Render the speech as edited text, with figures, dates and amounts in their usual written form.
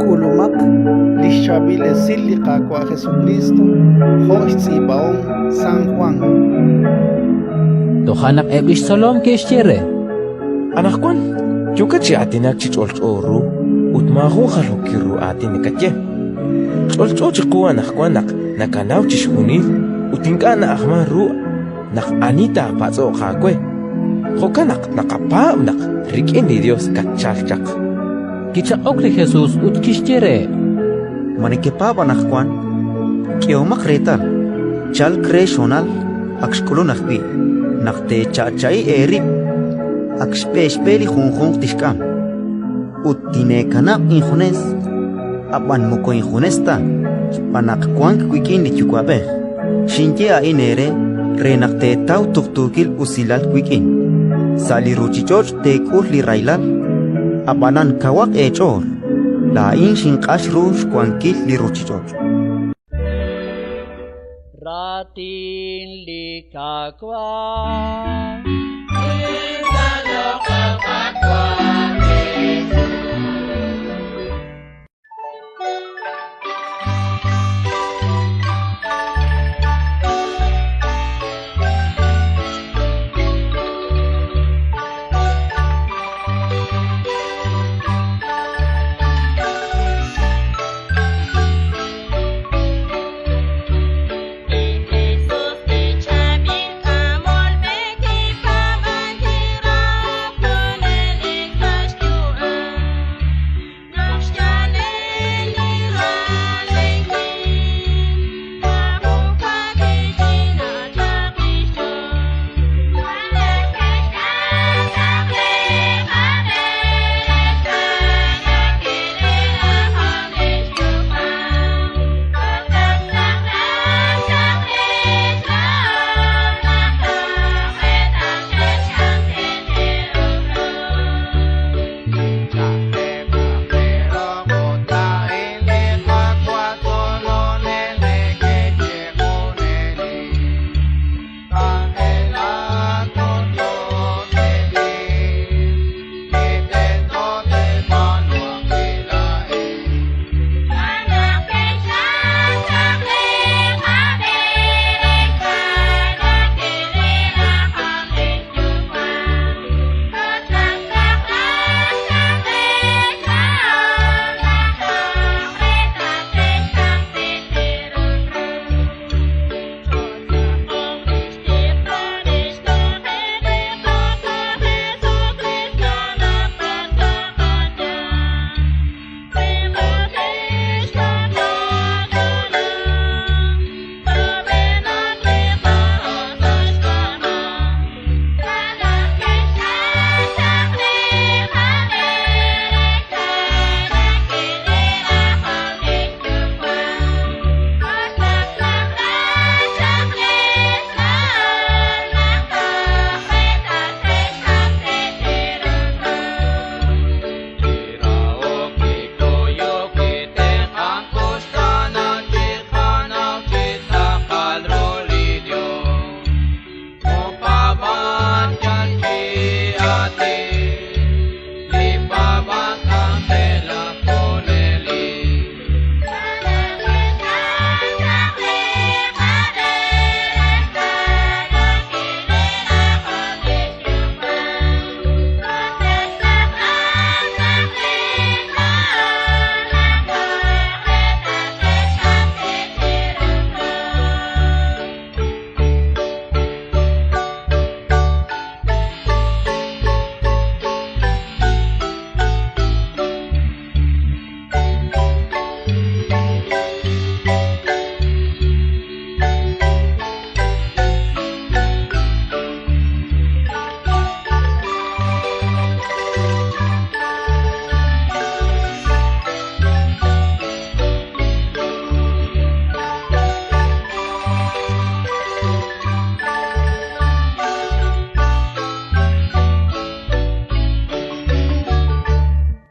K'ulumaq li xChaab'il Esil li Qaawa' Jesukriist jo' xtz'iib'ahom San Jwan. Toja' naq eb' li xtzolom ke'xye re: Anaqwan yookat chi aatinak chi ch'olch'o ru ut maajun jaljookil ru aatin nakaye. Ch'olch'o chiqu anaqwan naq nakanaw chixjunil ut ink'a' na'ajmank ru naq ani taapatz'oq aawe. Jo'kan naq naqapaab' naq rik'in li Yos katchalk chaq. Kichaq'ok li Jesus ut kixye reheb': Ma nekepaab' anaqwan? K'ehomaq reetal, chalk re xhonal, ak xk'ulunk ajwi', naq teecha'cha'i eerib', ak xb'e xb'e li junjunq tixk'am, ut tineekanab' injunes. Ab'an moko injunes ta, xb'aan naq wank wik'in li Yuwa'b'ej. Xinye a'in eere re naq teetaw tuqtuukil usilal wik'in. Sa' li ruuchich'och' teek'ul li rahilal, ab'anan kawaq eech'ool: laa'in xinq'ax ru xwankil li ruuchich'och'. Raatin li Qaawa'. Yeah.